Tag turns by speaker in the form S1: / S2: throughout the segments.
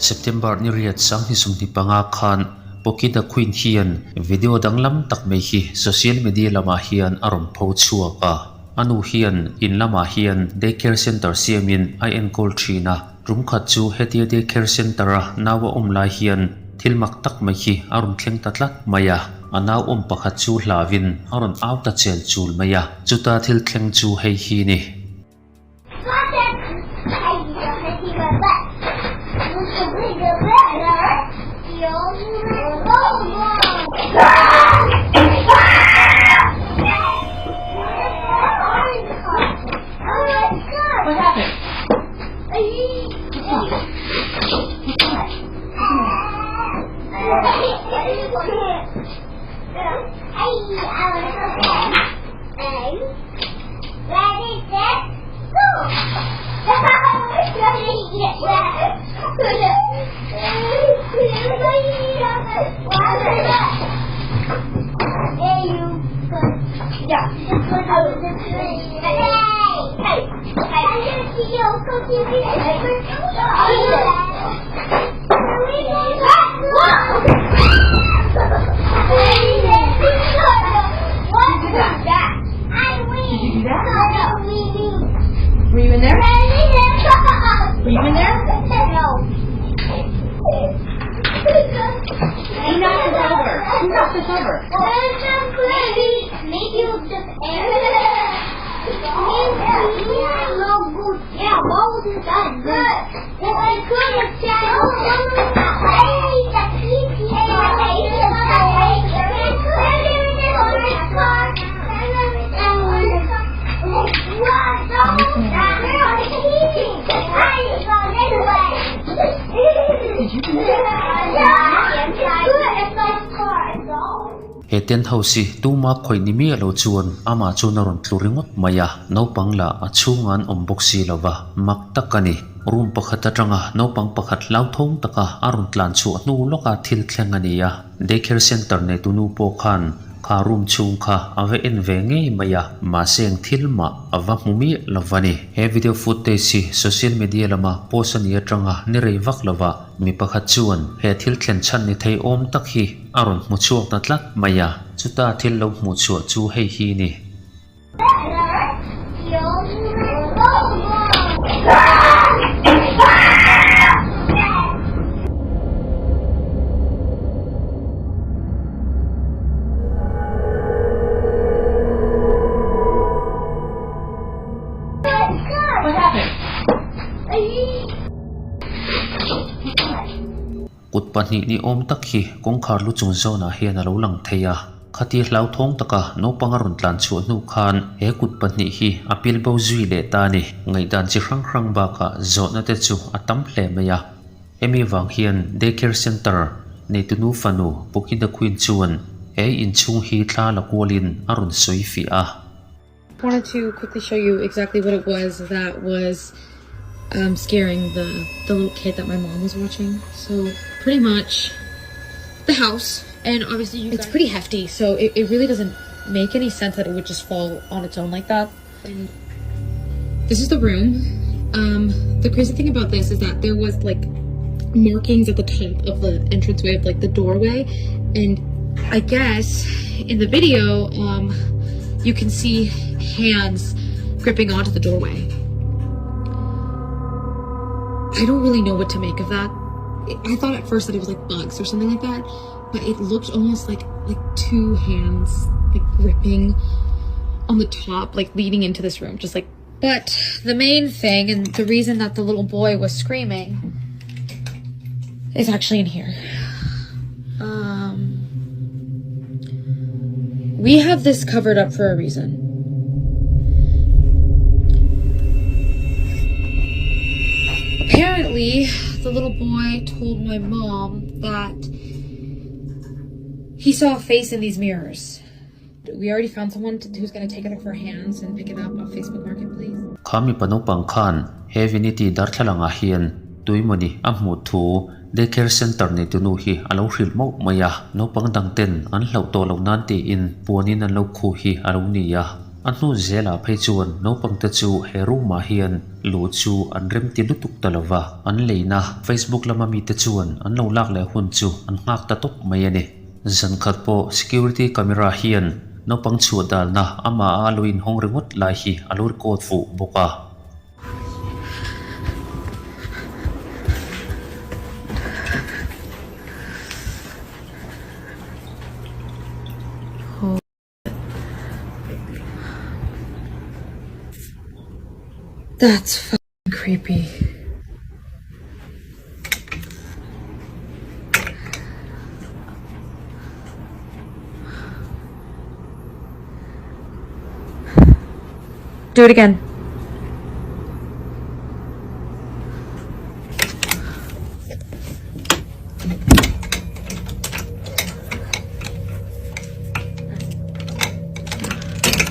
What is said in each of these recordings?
S1: September ni riat sanghni sawmhnih panga khan Poki the Queen hian video danglam tak mai hi social media lamah hian a rawn pho chhuak a. A nu hian in lamah hian day care center siamin a enkawl thin a. Tum khat chu hetia day care center a nau a awm lai hian thil mak tak mai hi a rawn thleng ta tlat mai a. A nau awm pakhat chu hlauhin a rawn au ta chel chul mai a. Chuta thil thleng chu hei hi ni. He tent house hi tuma khawih ni miah lo chuan amah chuan a rawn tlu ringawt mai a, naupang lah a chhungah an awm bawk si lo va, mak tak a ni. Room pakhat atanga naupang pakhat hlauthawng taka a rawn tlan chhuah hnu lawka thil thleng a ni a, daycare center neitu nu pawh khan kha room chhung kha a va en ve ngei mai a, mahse eng thil mah a va hmu miah lo va ni. He video footage hi social media lama post a ni atanga ni rei vak lova mi pakhat chuan he thil thlen chhan ni thei awm tak hi a rawn hmu chhuak ta tlat mai a, chuta thil lo hmuh chhuah chu hei hi ni. Kut pahnih ni awm tak hi kawngkhar lu chung zawnah hian a lo lang thei a. Khati hlauthawng taka naupang a rawn tlan chhuah hnu khan he kut pahnih hi a pil bo zui leh ta a ni. Ngaihdan chi hrang hrang bakah zawhna te chu a tam hle mai a. Hemi vang hian Daycare Center neitunu fanu Pukina Queen chuan he inchhung hi thla la kualin a rawn sawi fiah a.
S2: Wanted to quickly show you exactly what it was that was um, scaring the, the little kid that my mom was watching. So pretty much the house and obviously you it's pretty hefty so it, it really doesn't make any sense that it would just fall on its own like that. And this is the room. Um, the crazy thing about this is that there was like markings at the top of the entranceway of like the doorway and I guess in the video um, you can see hands gripping onto the doorway. I don't really know what to make of that. I thought at first that it was like bugs or something like that, but it looked almost like like two hands like gripping on the top, like leading into this room, just like but the main thing and the reason that the little boy was screaming is actually in here. Um, we have this covered up for a reason. Apparently, the little boy told my mom that he saw a face in these mirrors. We already found someone to, who's gonna take it off our hands and pick it up off Facebook Marketplace.
S1: Kha mipa naupang khan he Vinity darthlalangah hian tuimawni a hmuh thu Daycare Centre neitunu hi a lo hrilh mauh mai a, naupang dang ten an hlauh tawh loh nan tiin puanin an lo khuh hi a lo ni a. A hnu zelah phei chuan naupangte chu he room ah hian luh chu an remti lutuk ta lo va, an leina Facebook lama mite chuan an lo lak leh hun chu an nghak ta tawp mai a ni. Zan khat pawh security camera hian naupang chhuah dalna amah a lo inhawng ringawt lai hi a lo record fuh bawk a.
S2: That's fucking creepy. Do it again.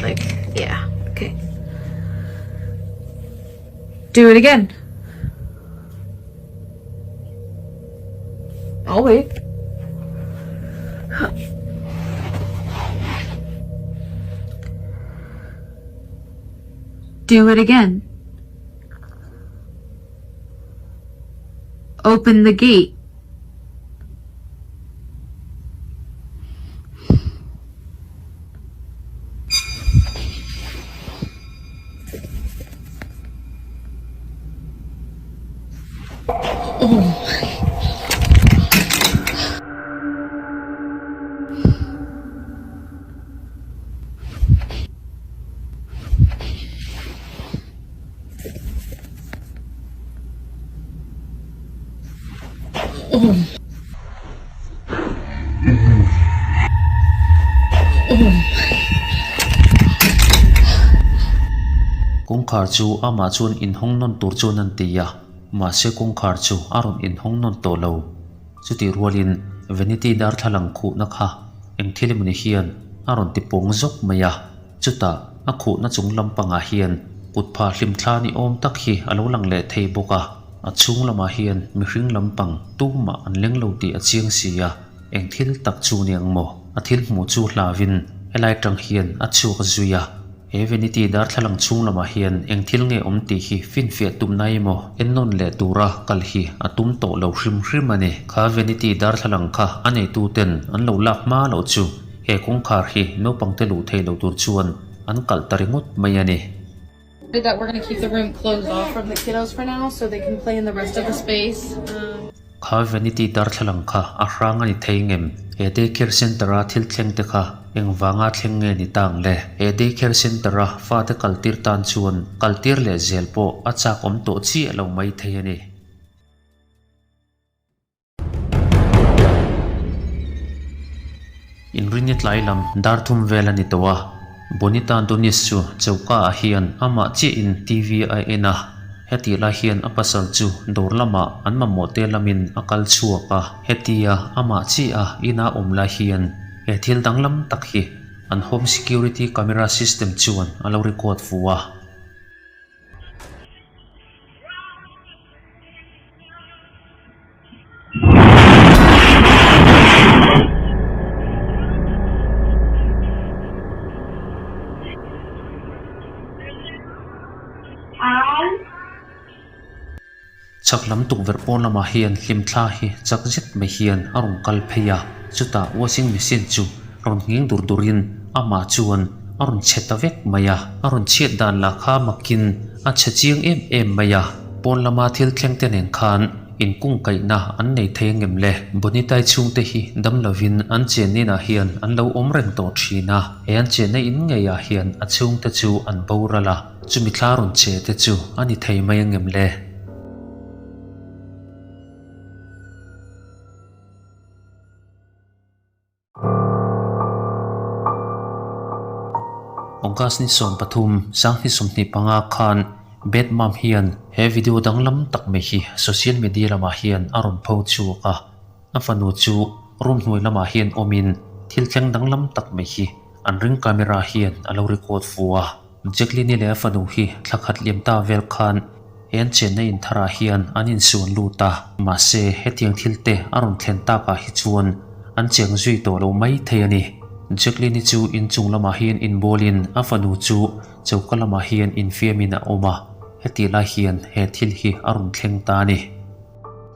S2: Like, yeah, okay. Do it again. I'll wait. Do it again. Open the gate.
S1: Kawngkhar chu amah chuan inhawng nawn tur chuan an ti a, mahse kawngkhar chu a rawn inhawng nawn tawh lo. Chutih rualin Vanity darthlalang khuhna kha eng thil emawni hian a rawn ti pawng zawk mai a. Chutah a khuhna chung lampangah hian kutphah hlimthla ni awm tak hi a lo lang leh thei bawk a, a chhung lamah hian mihring lampang tumah an leng lo tih a chiang si a, eng thil tak chu ni ang maw? A thil hmuh chu hlauin helai tang hian a chhuak zui a, he Vanity darthlalang chhung lamah hian eng thil nge awm tih hi finfiah tumna emaw ennawn leh tura kal hi a tum tawh lo hrim hrim a ni. Kha Vanity darthlalang kha a neituten an lo lak hma loh chu He kawngkhar hi naupangte luh theih loh tur chuan an kalh ta ringawt mai a ni.
S2: That we're gonna keep the room closed off from the kiddos for now so they can play in the rest of the space.
S1: Kha vanity darthlalang kha a hrang a ni thei ngem? He day care centre a thil thleng te kha engvanga thleng nge ni ta ang le? He day care centre a fate kaltir tan chuan kaltir leh zel pawh a chak awm tawh chiah lo mai thei a ni. Inrinni tlai lam dar thum vel a ni tawh a, Bonita Donis chu choka ah hian amah chiahin TV a en a, hetih lai hian a pasal chu dawr lamah an mamawh te lamin a kal chhuak a, hetia amah chiah a ina awm lai hian he thil danglam tak hi an home security camera system chuan a lo record fu a. Chak lam tukverh pawn lamah hian hlimthla hi chak zet mai hian a rawn kal phei a, chutah washing machine chu rawn nghing dur durin amah chuan a rawn chhe ta vek mai a, a rawn chhiat dan lah kha makin a chhe chiang em em mai a, pawn lama thil thleng te nen khan inkungkaihna an nei thei angem le? Bonitai chhungte hi dam lovin an chenna inah hian an lo awm reng tawh thin a, he an chenna in ngeiah hian a chhungte chu an boral a, chumi thla rawn che te chu a ni thei mai angem le? August ni 13, 2025 khan Bad Mom hian he video danglam tak mai hi social media lamah hian a rawn pho chhuak a. A fanu chu room hnuai lamah hian awmin thil thleng danglam tak mai hi an ring camera hian a lo record fu a. Jacqueline-i leh a fanu hi thla khat liam ta vel khan he an chenna in tharah hian an insuan lut a, mahse hetiang thil te a rawn thlen takah hi chuan an cheng zui tawh lo mai thei a ni. Jacqueline-i chu inchung lamah hian inbawlin a fanu chu choka lamah hian infiamin a awm a, hetih lai hian he thil hi a rawn thleng ta a ni.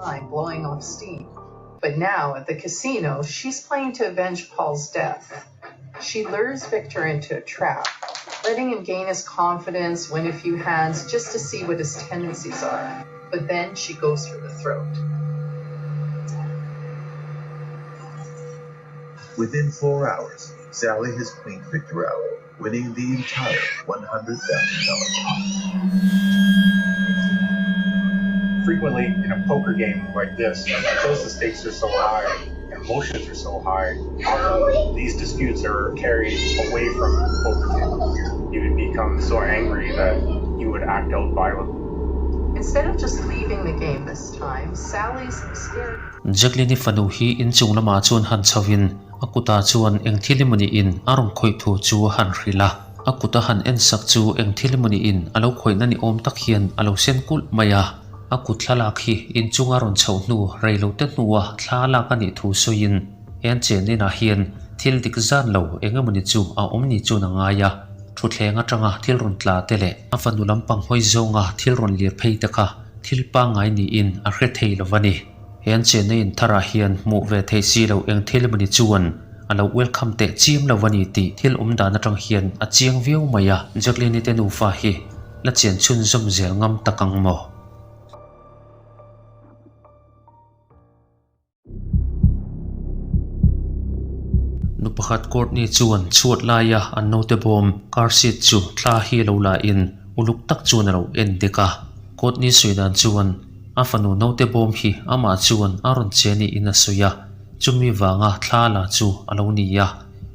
S3: Time blowing off steam. But now at the casino she's playing to avenge Paul's death. She lures Victor into a trap, letting him gain his confidence, win a few hands just to see what his tendencies are. But then she goes for the throat.
S4: Within 4 hours, Sally has cleaned Victor out, winning the entire $100,000 pot.
S5: Frequently in a poker game like this, because the stakes are so high and emotions are so high, often these disputes are carried away from the poker table. You would become so angry that you would act out violently.
S3: Instead of just leaving the game this time, Sally's scared.
S1: Jacqueline-i fanu hi inchung lamah chuan han chhovin a kutah chuan eng thil emawni in a rawn khawih thu chu a han hrilh a. A kut a han en sak chu eng thil emawni in a lo khawihna ni awm tak hian a lo sen kulh mai a. A kut thlalak hi inchunga rawn chhoh hnu rei lo te hnua thla lak a nih thu sawiin he an chen inah hian thil dik zan lo eng emawni chu a awm ni chuan a ngai a. Thutthleng atanga thil rawn tla te leh a fanu lampang hawi zawnga thil rawn lir phei te kha thil pangngai niin a hre thei lo va ni. He an chenna in tharah hian hmuh ve theih si lo eng thil emawni chuan a lo welcome teh chiam lo a ni tih thil awm dan atang hian a chiang viau mai a. Jacqueline-i te nufa hi la chian chhunzawm zel ngam tak ang maw? Nu pakhat Courtney chuan chhuat laia an naute bawm car seat chu thla hi a lo la in uluk tak chuan a lo en dek a. Courtney sawi dan chuan a fanu naute bawm hi amah chuan a rawn che niin a sawi a, chumi vanga thla la chu a lo ni a,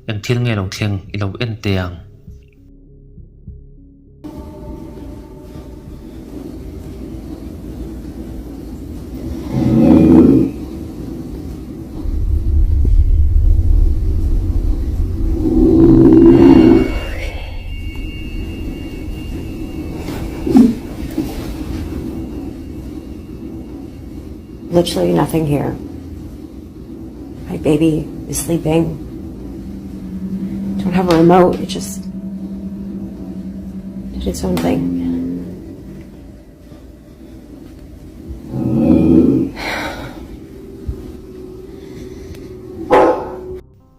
S1: eng thil nge lo thleng i lo en teh ang.
S6: Literally nothing here. My baby is sleeping. Don't have a remote, it just did its own thing.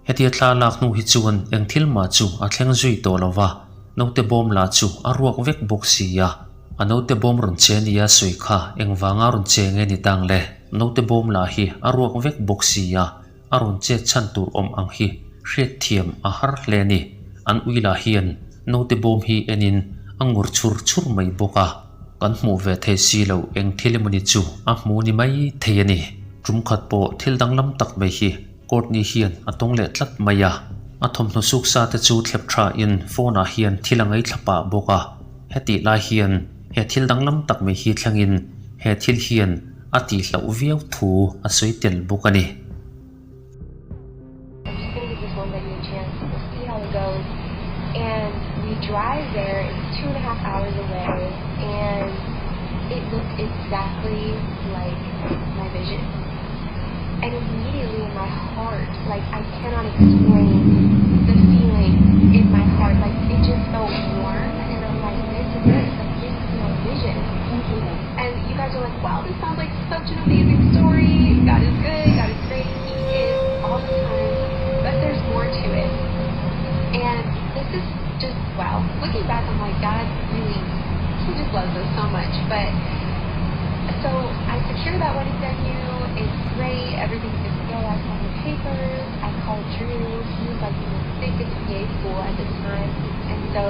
S1: Hetia thla lak hnu hi chuan eng thil mah chu a thleng zui tawh lo va, naute bawm lah chu a ruak vek bawk si a. A naute bawm rawn che nia sawi kha engvanga rawn che nge ni tang le? Naute bawm lah hi a ruak vek bawk si a, a rawn chet chhan tur awm ang hi hriatthiam a har hle a ni. An ui lah hian naute bawm hi enin a ngur chhur chhur mai bawk a, kan hmuh ve thei si lo eng thil emawni chu a hmu ni mai thei a ni. Tum khat pawh thil danglam tak mai hi Courtney hian a tawng leh tlat mai a, a thawmhnaw suk sa te chu thlep tha in phone ah hian thil a ngaithla pah bawk a, hetih lai hian he thil danglam tak mai hi thleng in he thil hian a tih hlauh viau thu a sawi tel bawk a ni.
S7: I'm just gonna give this one venue a chance, we'll see how it goes and we drive there, it's 2.5 hours away and it looked exactly like my vision and immediately in my heart like I cannot explain the feeling in my heart like it just felt warm and I'm like this is it like this is my vision and you guys are like wow this sounds like such an amazing story God is good God is great he is all the time but there's more to it and this is just wow looking back I'm like God really he just loves us so much but so I secure that wedding venue it's great everything's good to go I sign the papers I called Drew he was like in the thick of CA school at this time and so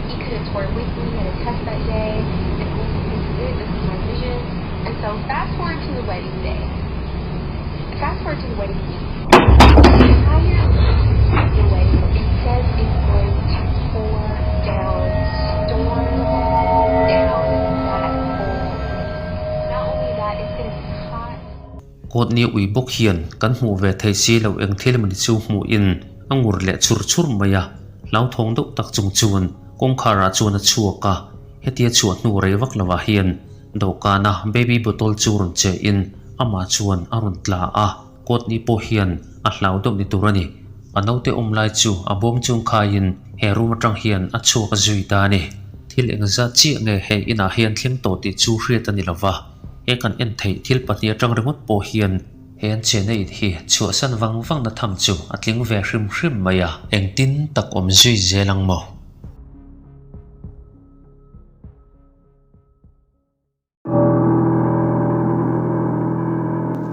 S7: he couldn't tour with me at a test that day and I was like this is it this is my vision and so fast forward to the wedding day fast forward to the wedding week the entire week of the wedding it says it's going to pour down storm down that whole week not only that it's gonna be hot
S1: Courtney ui bawk hian kan hmuh ve thei si lo eng thil emawni chu hmuh in a ngur leh chhur chhur mai a, hlauthawng deuh tak chung chuan kawngkhar ah chuan a chhuak a, hetia chhuah hnu rei vak lo ah hian dawhkan a baby bottle chu rawn che in amah chuan a rawn tla a, Courtney pawh hian a hlau deuh ni tur a ni. A naute awm lai chu a bawm chung khaiin he room atang hian a chhuak zui ta a ni. Thil engzat chiah nge he inah hian thleng tawh tih chu hriat a ni lova, he kan en theih thil pahnih atang ringawt pawh hian he an chenna in hi chhuahsan vang vangna tham chu a tling ve hrim hrim mai a. Engtin tak awm zui zel ang maw?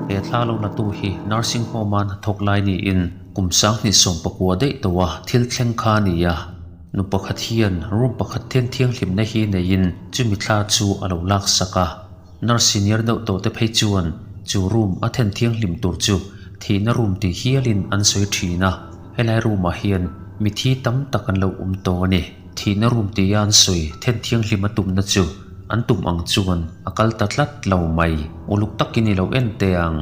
S1: He thla lo latu hi nursing home-a hnathawk lai niin kum sanghnih sawmpakua daih tawha thil thleng kha a ni a. Nu pakhat hian room pakhat then thianghlimna hi neiin chumi thla chu a lo laksak a. Nurse senior deuh tawh te phei chuan chu room a then thianghlim tur chu thihna room tih hialin an sawi thin a, helai room-ah hian mithi tam tak an lo awm tawh a ni. Thihna room tia an sawi then thianghlim a tumna chu an tum ang chuan a kal ta tlat lo mai. Uluk takin i lo en teh ang.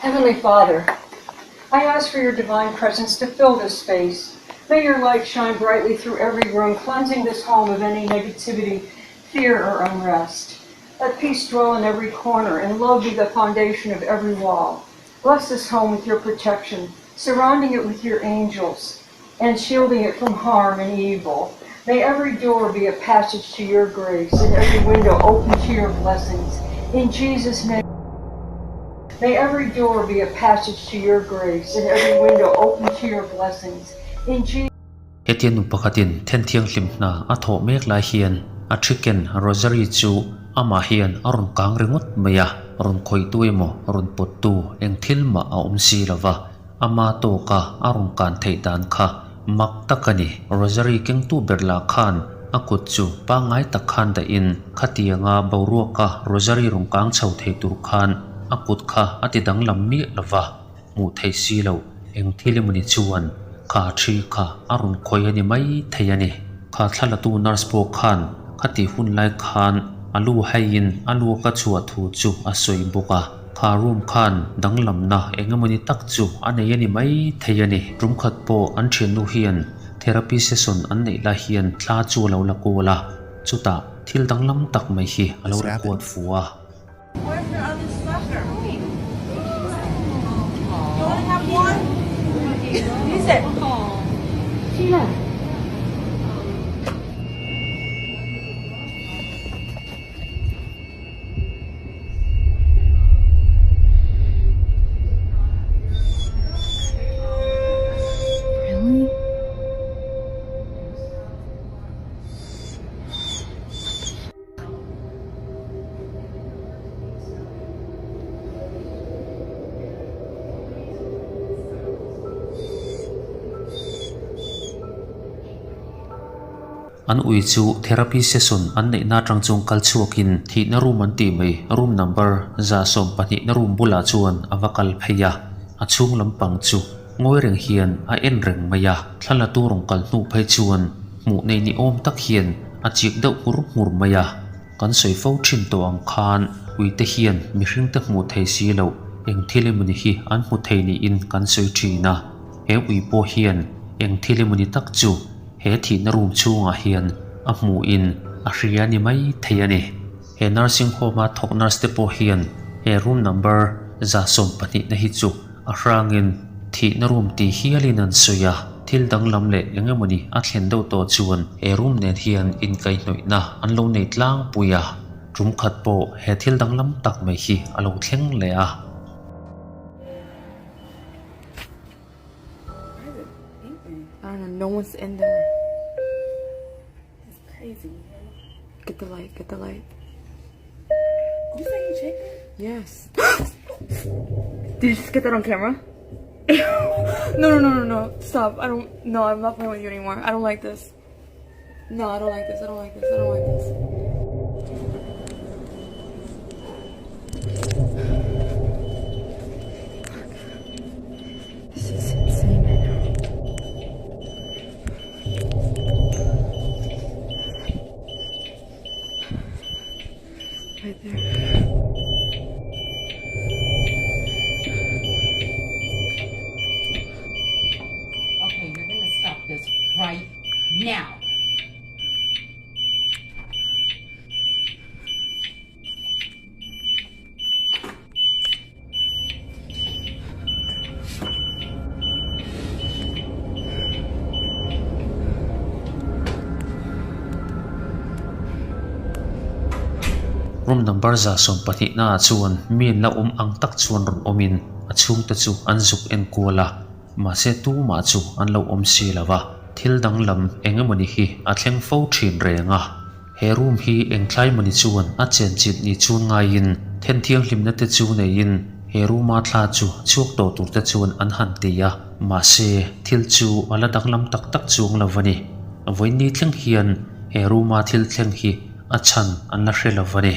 S8: Heavenly Father, I ask for your divine presence to fill this space. May your light shine brightly through every room, cleansing this home of any negativity, fear, or unrest. Let peace dwell in every corner and love be the foundation of every wall. Bless this home with your protection, surrounding it with your angels and shielding it from harm and evil. May every door be a passage to your grace and every window open to your blessings. In Jesus' name. May every door be a passage to your grace and every window open to your blessings. In Jesus
S1: Hetia nu pakhatin then thianghlim hna a thawh mek lai hian a thiken rosary chu amah hian a rawn kang ringawt mai a, rawn khawihtu emaw rawn pawttu eng thil mah a awm si lova. Ama tawka a rawn kan theih dan kha mak tak a ni. Rosary kengtu ber lah khan a kut chu pangngai tak khan dahin khatianga boruaka Rosary rawn kang chho thei tur khan a kut kha a ti danglam miah lo va, hmuh theih si loh eng thil emawni chuan kha thi kha a rawn khawih a ni mai thei a ni. Kha thlalatu nurse pawh khan khati hun lai khan a lu haiin a luak a chhuah thu chu a sawi bawk a. Kha room khan danglamna eng emawni tak chu a nei a ni mai thei a ni. Tum khat pawh an thiannu hian therapy session an neih lai hian thla chu a lo la kawl a, chutah thil danglam tak mai hi a lo record fu a. An ui chu therapy session an neihna atang chuan kal chhuakin thihna room an tih mai room number 120 na room bulah chuan a va kal phei a, a chhung lampang chu ngawi reng hian a en reng mai a, thla tu rawn kal hnu phei chuan hmuh nei ni awm tak hian a chik deuh hmur hmur mai a, kan sawi fo thin tawh ang khan uite hian mihringte hmuh thei si loh eng thil emawni hi an hmu thei niin kan sawi thin a, he ui pawh hian eng thil emawni tak chu He thihna room chhungah hian a hmuhin a hria ni mai thei a ni. He nursing home-a thawk nurse te pawh hian he room number 120 na hi chu a hrangin thihna room ti hialin an sawi a, thil danglam leh eng emawni a thlen deuh tawh chuan he room nen hian inkaihhnawihna an lo nei tlangpui a, tum khat pawh he thil danglam tak mai hi a lo thleng leh a.
S9: Why is it beeping? I don't know. No one's in there. It's crazy. Get the light. Get the light.
S10: You say you checked it?
S9: Yes. Did you just get that on camera? no, no, no, no, no. Stop. I don't. No, I'm not playing with you anymore. I don't like this. No, I don't like this. I don't like this. I don't like this. This is insane right now. Right there.
S11: Now.
S1: Room number 120 naah chuan mi an la awm ang tak chuan rawn awmin a chhungte chu an zuk en kual a, mahse tumah chu an lo awm si lo va, thil danglam eng emawni hi a thleng fo thin reng a. He room hi eng thlai mawni chuan a chen chilh ni chun ngaiin then thianghlimna te chu neiin he room a thla chu chhuak tawh tur te chuan an han ti a, mahse thil chu a la danglam tak tak chuang lo a ni. Vawiin ni thleng hian he room a thil thleng hi a chhan an la hre lo a ni.